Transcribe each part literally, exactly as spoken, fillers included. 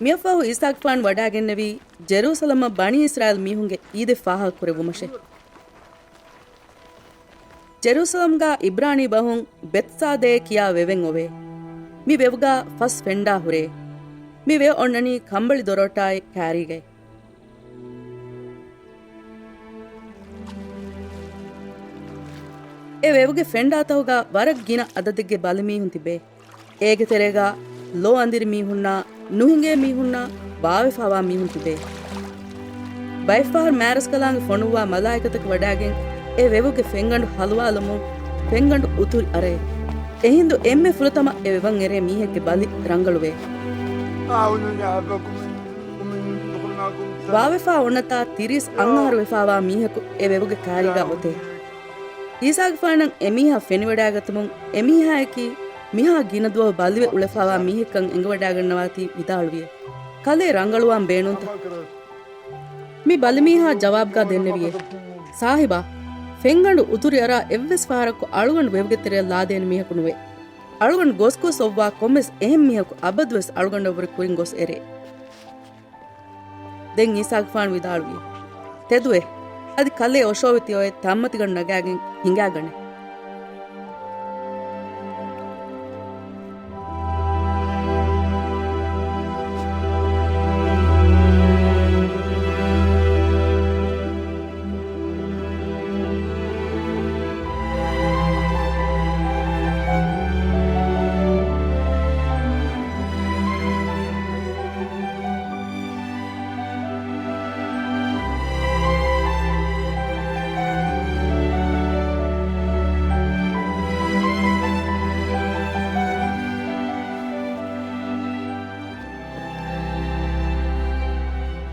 މިއަށްފަހު އީސާގެފާނު ވަޑައިގެންނެވީ ޖެރޫސަލަމަށް ބަނީ އިސްރާއީލް މީހުންގެ އީދެއް ފާހަގަކުރެއްވުމަށޭ. ޖެރޫސަލަމްގާ އިބްރާނީ ބަހުން ބެތްސާދޭ ކިޔާ ވެވެން އޮވޭ. މި ވެވުގާ ފަސް ފެންޑާ ހުރޭ. މި ވެ އޮންނަނީ ކަނބަޅި ދޮރަށާއި ކާރީގައި. އެ ވެވުގެ ފެންޑާތަކުގާ ވަރަށް ގިނަ އަދަދެއްގެ ބަލިމީހުން ތިބޭ. އޭގެ ތެރޭގާ ލޯ އަނދިރި މީހުންނާ، ނުހިނގޭ މީހުންނާ، ވާވެފާވާ މީހުން ތިބޭ. ބައެއްފަހަރު މާރަސްކަލާނގެ ފޮނުއްވާ މަލާއިކަތަކު ވަޑައިގެން އެ ވެވުގެ ފެންގަނޑު ހަލުވާލުމުން ފެންގަނޑު އުތުރި އަރައޭ. އެހިނދު އެންމެ ފުރަތަމަ އެ ވެވަށް އެރޭ މީހެއްގެ ބަލި ރަނގަޅުވޭ. ވާވެފާ އޮންނަތާ ތިރީސް އަށް އަހަރު ވެފާވާ މީހަކު އެ ވެވުގެ ކާރީގާ އޮތޭ. އީސާގެފާނަށް އެމީހާ ފެނިވަޑައިގަތުމުން، އެމީހާއަކީ މިހާ ގިނަ ދުވަހު ބަލިވެ އުޅެފާވާ މީހެއްކަން އެނގިވަޑައިގަންނަވާތީ ވިދާޅުވިއޭ. ކަލޭ ރަނގަޅުވާން ބޭނުންތަ؟ މި ބަލިމީހާ ޖަވާބުގާ ދެންނެވިއޭ. ސާހިބާ، ފެންގަނޑު އުތުރި އަރާ އެއްވެސް ފަހަރަކު އަޅުގަނޑު ވެވުގެ ތެރެއަށް ލާދޭނެ މީހަކު ނުވޭ. އަޅުގަނޑު ގޮސްގޮސް އޮއްވާ ކޮންމެސް އެހެން މީހަކު އަބަދުވެސް އަޅުގަނޑަށްވުރެ ކުރިން ގޮސް އެރޭ. ދެން އީސާގެފާނު ވިދާޅުވި، ތެދުވެ، އަދި ކަލޭ އޮށޯވެ ތިއޮތް ތަންމަތިގަނޑު ނަގާގެން ހިނގާގަނެ.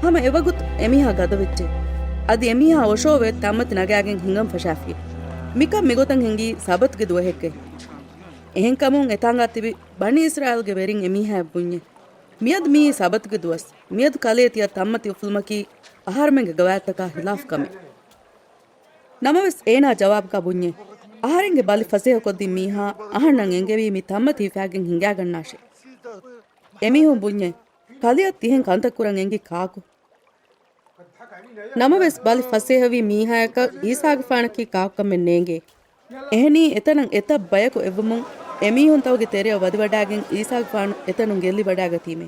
ހަމަ އެވަގުތު އެމީހާ ގަދަވެއްޖެ. އަދި އެމީހާ އޮށޯވެ ތަންމަތި ނަގާގެން ހިނގަން ފަށާފި. މިކަން މިގޮތަށް ހިނގީ ސަބަތުގެ ދުވަހެއްގައި. އެހެންކަމުން އެތާނގާ ތިބި ބަނީ އިސްރާއީލްގެ ވެރިން އެމީހާޔަށް ބުންޏެ، މިއަދު މިއީ ސަބަތުގެ ދުވަސް. މިއަދު ކަލޭ ތިޔަ ތަންމަތި އުފުލުމަކީ އަހަރުމެންގެ ގަވާއިދުތަކާ ހިލާފު ކަމެއް. ނަމަވެސް އޭނާ ޖަވާބުގާ ބުންޏެ، އަހަރެންގެ ބަލި ފަސޭހަކޮށްދިން މީހާ އަހަންނަށް އެންގެވީ މި ތަންމަތި ހިފާގެން ހިނގާގަންނާށޭ. އެމީހުން ބުންޏެ، ކަލެއަށް ތިހެން ކަންތައް ކުރަން އެނގި ކާކު؟ ނަމަވެސް ބަލި ފަސޭހަވި މީހާޔަކަށް އީސާގެފާނަކީ ކާކުކަމެއް ނޭނގޭ. އެހެނީ އެތަނަށް އެތައް ބަޔަކު އެއްވުމުން އެމީހުންތަކުގެ ތެރެއަށް ވަދެވަޑާގެން އީސާގެފާނު އެތަނުން ގެއްލިވަޑާގަތީމޭ.